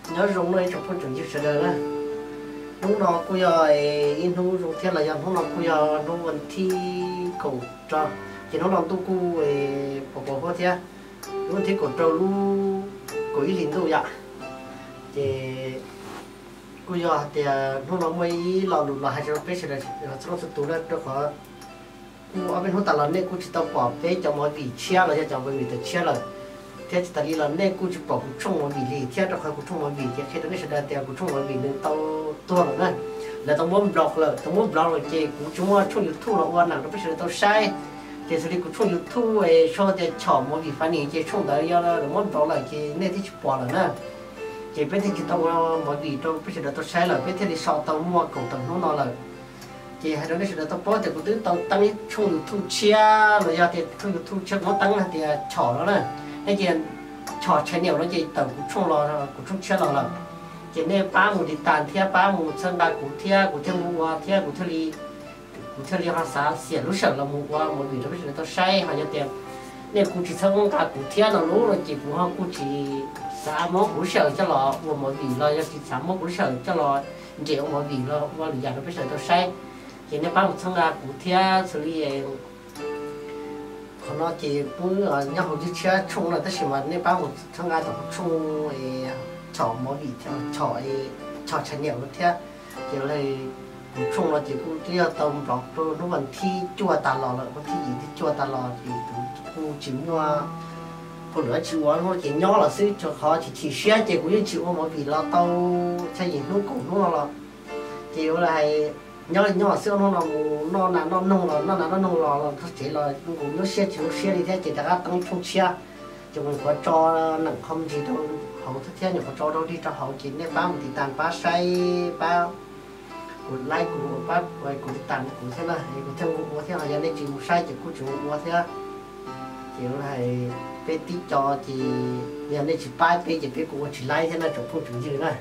Nyob zoo nawb ib tsoom phooj tsoom ywg sawv daws na. Hnub no kuj yog ib hnub zoo thiab los yog hnub no kuj yog hnub vas thib kaum rau, ces hnub no ntuj kuj pos pos huab thiab, hnub vas thib kaum rau lub kaum ib hlis ntuj yom. Ces kuj yog hais tias hnub no muaj ib lo lus los hais rau peb sawv daws txhua leej txhua tus na, rau qhov kuj ob peb hnub tas los nej kuj tsis tau pom peb cov movie tshiab los yog cov movie tawm tshiab lawm, thiab tsis tas li los nej kuj tsis pom kuv tshooj movie li thiab, rau qhov kuv tshooj movie ces qhia rau nej sawv daws tias kuv tshooj movie nws tau tuag lawm na. Lawv tau muab block lawm, tau muab block lawm ces kuv tsis muaj tshooj YouTube los ua neem rau peb sawv daws tau saib. Ces xws li kuv tshooj YouTube sau tias Chom Movie Funny ces tshooj ntawd yog lawv muab block lawm ces nej thiaj tsis pom lawm na. Ces peb thiaj tsis tau ua movie rau peb sawv daws tau saib lawm, peb thiaj li so tau muaj kaum tawm hnub no lawm. Ces hais rau nej sawv daws tau paub tias kuv twb tau teeb ib tshooj YouTube tshiab los yog tias tshooj YouTube tshiab kuv muab teeb hais tias Chom no na. Nej cia Chom channel no ces tawm kuv tshooj los, kuv tshooj tshiab los lawm. Ces nej pab mus tiv tas thiab pab mus txhawb nqa kuv thiab kuv thiaj mus ua thiab kuv thiaj li, kuv thiaj li ho xav xiam lub sij hawm los mus ua movie rau peb sawv daws tau saib. Ho yog tias nej kuj tsis txhawb nqa kuv thiab no lub no ces kuv ho kuj tsis xav muab kuv lub sij hawm coj los ua movie los yog tsis xav muab kuv lub sij hawm coj los nres ua movie los ua lwm yam rau peb sawv daws tau saib. Ces nej pab mus txhawb nqa kuv thiab xws li qhov no ces kuj nyob hauv ywg tshiab tshooj lawm tab sis mas nej pab mus txhawb nqa tom kuv tshooj Chom Movie thiab Chom, Chom channel no thiab. Ces kuv tshooj no ces kuj twb yog tau nplov rau hnub vas thib cuaj tas los lawm, vas thib yim thib cuaj tas los ces kuv kuj tsis muaj hauj lwm dab tsi ua no ces nyob los xwb, rau qhov chim chim siab ces kuv yeej tsis ua movie los tau txhua yim hnub kaum hnub no los. Ces ua li hais nyob li nyob xwb, hnub no mus noj nas noj noog los noj nas noj noog los los txog tsev los kuv nyuaj siab tsis nyuaj siab li thiab ces rov qab teeb tshooj tshiab. Ces kuv nyuam qhuav tso neem qho me ntsis rau hauv thiab nyuam qhuav tso rau dig rau hauv ces nej pab mus tiv tas pab saib pab kuv like kuv pab kuv tiv tas kuv thiab na, kuv thiaj mus ua thiab, ho yog nej tsis mus saib ces kuj tsis mus ua thiab. Ces hais peb tib co ces yog nej tsis pab peb ces peb kuj ua tsis laib thiab na tsoom phooj tsoom ywg na.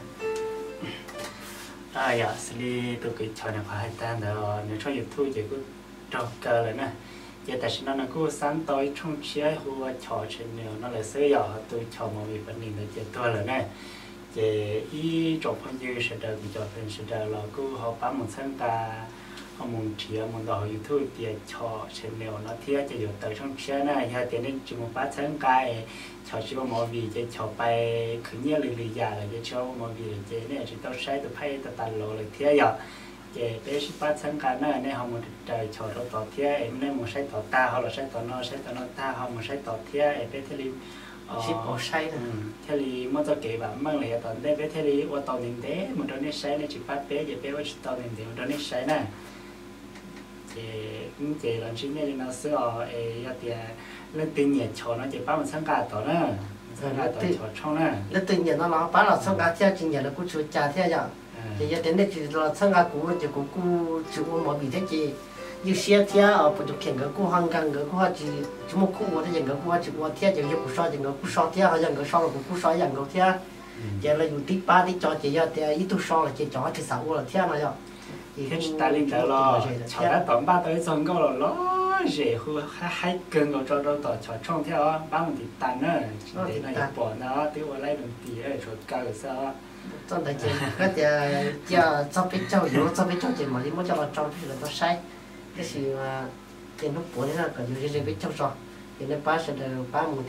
Yog xws li tus kwv Chom nws qhov hais tag ntawd, nws tshooj YouTube ces kuj raug kaw lawm na. Ces tam sim no nws kuj xab tau ib tshooj tshiab hu ua Chom channel no lawm xwb, yog tus Chom Movie Funny ntawd ces tuag lawm na. Ces ib tsoom phooj ywg sawv daws, kuv cov fans sawv daws los kuj ho pab mus txhawb nqa, ho mus nrhiav mus ntaus hauv YouTube tias Chom channel no thiab ces yuav tawm tshooj tshiab na. Yog tias nej tsis mus pab txhawb nqa es Chom tsis ua movie ces Chom pais khwv nyiaj lwm lwm yam lawm ces tsis ua movie lawm ces nej tsis tau saib tus phaij tas tas los lawm thiab yom. Ces peb sib pab txhawb nqa na, nej ho mus raws Chom rau tod thiab es nej mus saib tod tag ho los saib tom no, saib tom no tag ho mus saib tod thiab es peb thiaj li sib pab saib, thiaj li muaj txoj kev vam meej lawm yav tom ntej peb thiaj li ua tau ntev ntev mus rau nej saib, nej tsis pab peb ces peb ua tsis tau ntev ntev mus rau nej saib na. Ces, ces los ntsib nej li no xwb os, es yog tias leej twg nyiam Chom no ces pab mus txhawb nqa tod na, txhawb nqa tod Chom tshooj na. Leej twg nyiam no los pab los txhawb nqa thiab, tsis nyiam los kuj tsis ua cas thiab yom. Ces yog tias nej tsis los txhawb nqa kuv no ces kuv kuj tsis ua movie thiab ces ywj siab thiab, puas tus khiam nkawd kuj ho nkag, nkawd kuj ho tsis, tsis muaj khub ua thiab ces nkawd kuj ho tsis ua thiab, ces yog kuv so ces nkawd kuj so thiab, ho yog nkawd so los kuv kuj so ib yam nkaus thiab. Ces los yus tib pab tib co ces yog tias ib tug so los ces cov ho tsis xav ua lawm thiab no yom. Thiab tsis tas li ntawd los Chom tab tom npaj tau ib txog nkauj los lom zem hu haib kawg nkaus tso rau tom Chom tshooj thiab os, pab mus tiv tas na. Tsis ntev no yuav pom ntag, twb ua laib loo tis tshuav kaw xwb os. Txoj ntawd ces koj tias cia txog peb caug, yuav txog peb caug ces mam li muab coj los tso rau peb sawv daws tau saib. Tab sis ces hnub puav thiab no kom yuav ze ze peb caug tso, ces nej pab sawv daws pab mus